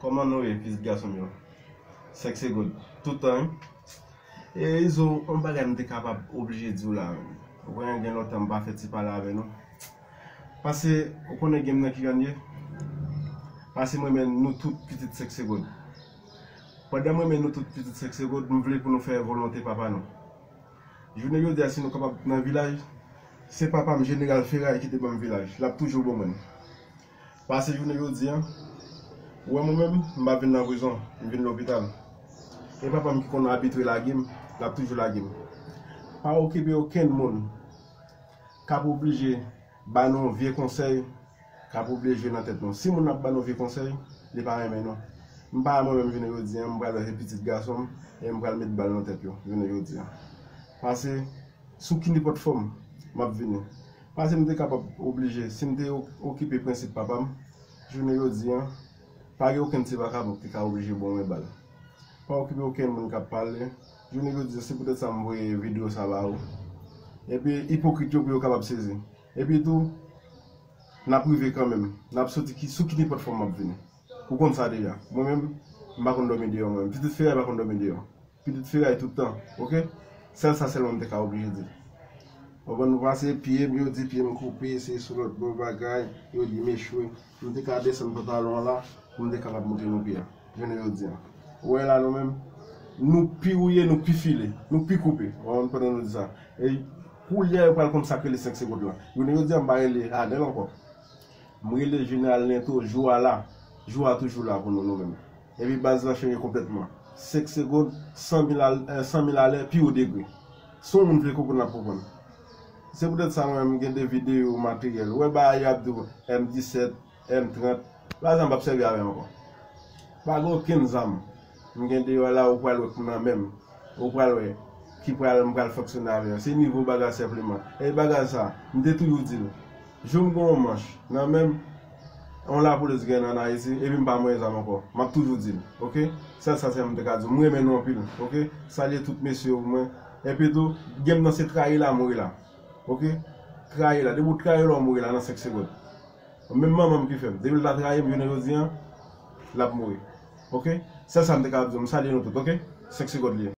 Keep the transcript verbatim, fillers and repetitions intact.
Kòman nou ye, pitit gason m yo? Sèk se God. Tout tan, wi. E Izo, yon bagay m te kapab oblije di w la, menm. Ou konnen gen lontan m pa fè ti pale avè nou. Pase, ou konnen gen m nan ki gannye? Pase m renmen nou tout pitit Sèk se God. Pandan m renmen nou tout pitit Sèk se God, m vle pou nou fè volonte papa nou. Jounen jodi a, si nou kapab nan vilaj, se papa m, Jeneral Feray, ki te ban m vilaj. L ap toujou ban mwen l. Pase jounen jodi a, ou wè mwen menm, m pa vin nan prizon, m vin lopital. E papa m ki konn abitye lage m, l ap toujou lage m. Pa okipe okenn moun k ap oblije ba nou vye konsèy, k ap oblije jwe nan tèt nou. Si moun ap ba nou vye konsèy, li pa renmen nou. M pa mwen menm jounen jodi a, m pral wè se pitit gason m, e m pral met bal nan tèt yo jounen jodi a. Pase, sou ki nenpòt fòm, m ap vini. Pase m te kapab oblije, si m te o-, okipe prensip papa m, jounen jodi a, pa gen okenn ti vakabon ki te ka oblije ban mwen bal. Pa okipe okenn moun k ap pale. Jounen jodi a, se poutèt sa m voye videyo sa ba ou. Epi, ipokrit yo pou yo kapab sezi. Epi tou, n ap rive kanmenm. N ap soti ki, sou ki nenpòt fòm m ap vini. Ou konn sa deja. Mwen menm, m pa konn dòmi deyò mwen menm. Pitit Feray pa konn dòmi deyò. Pitit Feray tout tan, oke? Sèl sa sèlman m te ka oblije di. Ou konprann, nou pase pye m, yo di pye m koupe, se sou lòt bò bagay, yo di m echwe. M te ka desann pantalon an la, pou m te kapab montre nou pye a. Jounen jodi a. Ou wè la nou menm, nou pi wouye, nou pi file, nou pi koupe. Ou konprann, pandan nou di sa. E koulye a yo pral konn sa k rele sèk se God la. Jounen jodi a, m pa rele Adèl ankò. M rele Jeneral Lento, jou a la. Jou a toujou la pou nou, nou menm. Epi baz la chanje konplètman. Sèk se God, san mil al-, eh, san mil alè, pi wo degre. Si yon moun vle konprann, l ap konprann. Se poutèt sa mwen menm m gen de videyo materyèl. Ou wè bagay y ap di w, M disèt, M trant. Bagay sa m p ap sèvi avè l ankò. Pa gen okenn zam. M gen deyò la, ou pral wè k nan men m. Ou pral wè ki pral, m pral fonksyone avè yo. Se nivo bagay senpleman. E bagay sa, m te toujou di l. Jou m gen yon manch nan men m, yon lapolis gen ann Ayiti, epi m pa manyen zam ankò. M ap toujou di l, oke? Sèl sa sèlman m te ka di w. M renmen nou anpil, oke? Salye tout mesye yo pou mwen. Epi tou, gen m nan se trayi la, mouri la. Oke? Trayi la. Depi w trayi la, w mouri la nan sèk se God. Menm manman m ki fè m. Depi l ta trayi m, jounen jodi a, l ap mouri. Oke? Sèl sa m te kapab di w. M salye nou tout, oke? Sèk se God li ye.